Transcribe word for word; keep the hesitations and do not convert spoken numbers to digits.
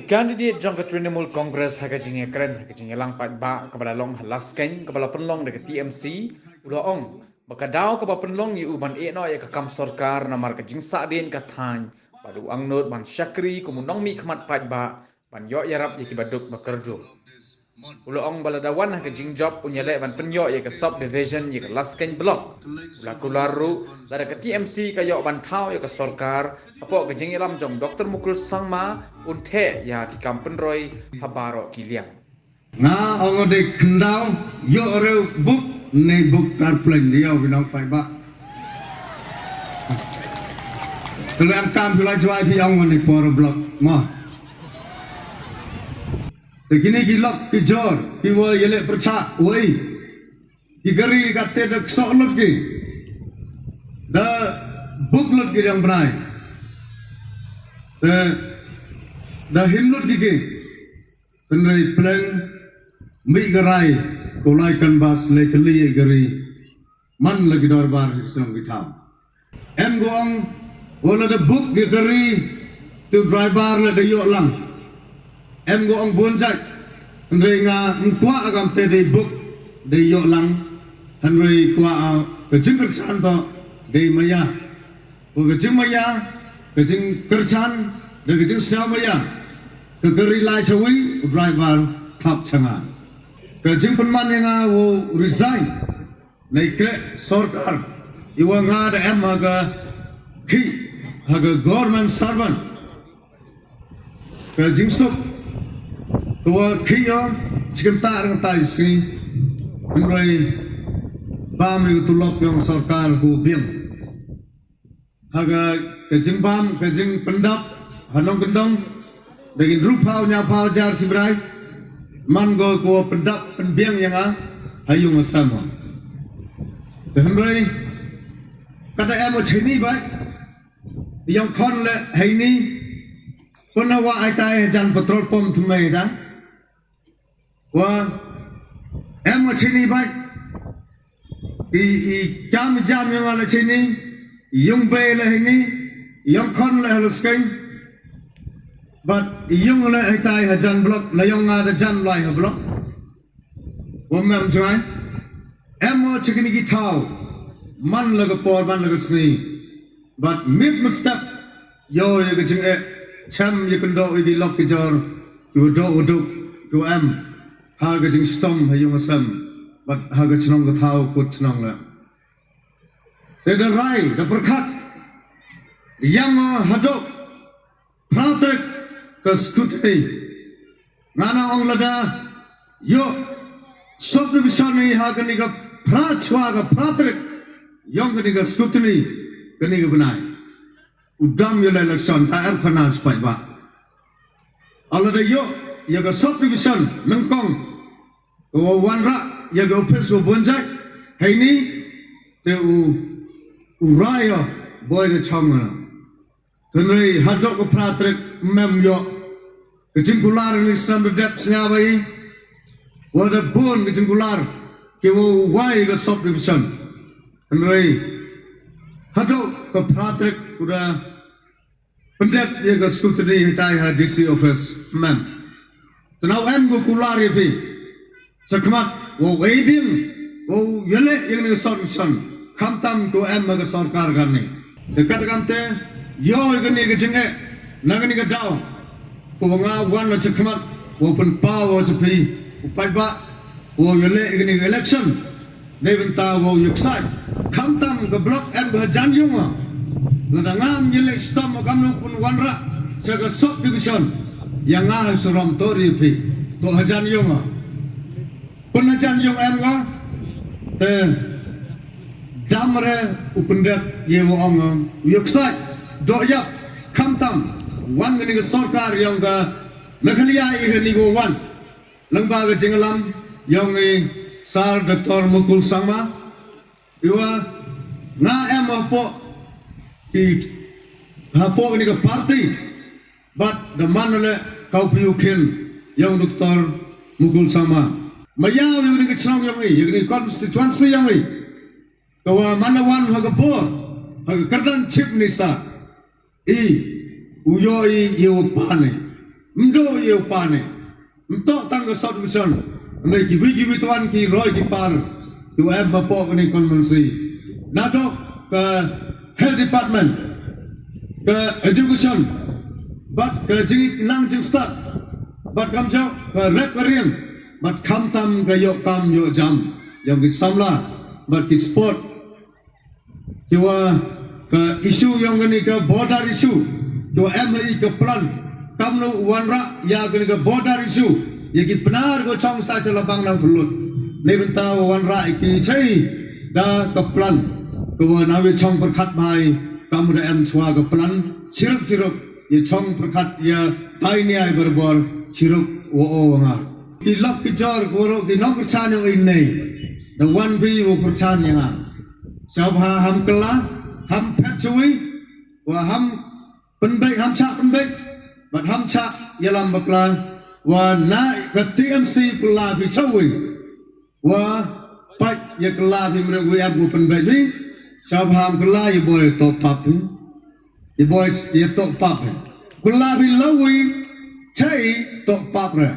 Candidate jong ka Trinamool Congress ha ka jingïakren ha ka jingïalang paidbah kaba la long ha Laskeiñ kaba la pynlong da ka T M C, u la ong ba ka daw kaba pynlong ïa u ban ïehnoh ïa ka kam sorkar namar ka jingsahdien ka thaiñ, bad u angnud ban shakri kum u nongmihkhmat paidbah ban ïoh ïarap ïa kiba duk ba kyrduh. U la ong ba lada wan ha ka jingjop un ïaleh ban pynïoh ïa ka sub division ïa ka Laskeiñ block. U la kular ruh lada ka T M C ka ïoh ban thaw ïa ka sorkar, hapoh ka jingïalam jong Doctor Mukul Sangma un theh ïa ki kam pynroi ha baroh ki liang. Nga ong dei khyndaw, ïoh riew buk ne buk tar pleng ïa u binong paidbah. Tele am kam phi la jwai phi ong ne por block mo. Te kine ki lok ki jor ki wa ïaleh pyrchah wei. Ki kari ka te da ksoh lut ki, da buk lut ki dang bnai, da da hin lut ki ki. Tynrai pleng mi ka rai ko lai kan bas le kali e kari. Man la ki dorbar ki song ki thaw. Em ko ong wala da buk ki kari tu driver la da ïoh lang. Em ko ong bun jait. Hynrei nga ngkwa agam te dei buk dei ïoh lang. Hynrei kwa ka jingkyrchan to dei maya. Ko ka jingmaya, ka jingkyrchan, da ka jingsngew maya. Ka kari lai chawi u driver thap changa. Ka jingpynman ïa nga u resign. Nei kreh sorkar iwa nga da em ha ka khih ha ka government servant. Ka jingsuk kawa khih ïa chicken ta rang tai si. Hynrei bam ïa ka tulop ïa sorkar ku biang. Ha ka ka jingbam ka jingpyndap ha nongkyndong. Da kin ruh phaw ñiaw phaw jar sibrai. Man go ko pyndap pynbiang ïa nga ha yung asam. Te hynrei kada em o chini bai. Yong khon le haini. Puna wa ai tai jan petrol pump tmai da. Wa em o chini bai. I i jam jam yong ala chini. Yung bai le haini. Yong khon le haluskai. But yung le ai tai ha jan block la yong nga da jan lai ha block. Wa mem jwai. Em o chikini ki thaw. Man la ka por man la ka sngi. But mit mustep. Yo ya ka jing e. Chem ya kendo i ki lok ki jor. Ki wa do u duk. Ki wa em. Ha ka jing stom ha yung asem. But ha ka chnong ka thaw kut chnong la. Te da rai da perkhat. Yang o hadok. Pratrek ka scrutiny. Ngana ong lada yo subdivision ni ha kani ka pra chwa ka pratrek yong kani ka scrutiny kani ka benai. Udam yo le election ta er khana spai ba. Alada yo ya ka subdivision nengkong ko wanra ya ka office ko bonjai. Haini te u u rayo boy de chong na. Hynrei hadok ka phra trek mem ïoh. Ka jingkular ni sem da dep sñiaw bai. Wa da bun ka jingkular ki wa wai ka subdivision. Hynrei hadok ka phra trek ku da pyndep ïa ka scrutiny hitai ha D C office mem. Tnau em ko kular ïa phi. Chakhmat wow ei biang wow ïaleh ïa kani ka solution khamtam ko em ha ka sorkar kani. Te kat kamte ïoh ïa kani ka jingeh na kani ka daw ko nga wan la chakhmat wow pynpaw wow cha phi u paidbah wow ïaleh ïa kani ka election. Dei bynta wow ïa ksai khamtam ka block em ka jan yung. Lada ngam ïaleh stom kam nu pun wanrah cha ka subdivision. Ïa nga ha suram tori phi to ha jan yung. Pun ha jan yung em nga te dam re u pyndep ye wa ong u ïa ksai do ïap khamtam wan kani ka sorkar yong ka Meghalaya i kani ko wan. Lyngba ka jinglam yong i Sir Doctor Mukul Sangma. Iwa nga em hapoh ki hapoh ni ka party. But da man le kau piu khin yong Doctor Mukul Sangma. Maya yong ni ka chnong yong i yong ni constituency yong i. Kawa man wan ha ka bor ha ka kyrdan chief minister. I u yo i i u pa ni. Mdo ïa u pa ne. Mtok tang ka South Mission. Hynrei kiwi kiwi tuan ki roi ki par. Ki wa em hapoh kane constituency. Natok ka health department. Ka education. Bad ka jingnang jingstad. Bad kam jok ka rep ka riang. Bad khamtam ka ïoh kam ïoh jam. Jong ki samla. Bad ki sport. Ki wa ka issue yong kani ka border issue. Ki wa em ha i ka plan. Kam no wanrah ya kani ka border issue. Ya ki pnar ko chong sa chala bang nang pulut. Ne benta wa wanrah i ki chai da ka plan. Ko wa nawi chong perkhat bai kam da em chwa ka plan. Chirup chirup ya chong perkhat ya tai ni ai berbor chirup wa o nga. Ki lok ki jor ko ro ki nong kerchan yong i nei. Da wan bi wa kerchan ya nga. Sawbha ham kela, ham phet chui, wa ham penbek, ham chak penbek, bat ham chak yalam bakla, wa na ka T M C kela bi chawi, wa pat ya kela bi mre wi ap wi penbek bi, sawbha ham kela ya boy top pap bi, ya boy ya top pap bi, kela bi lawi chai top pap re.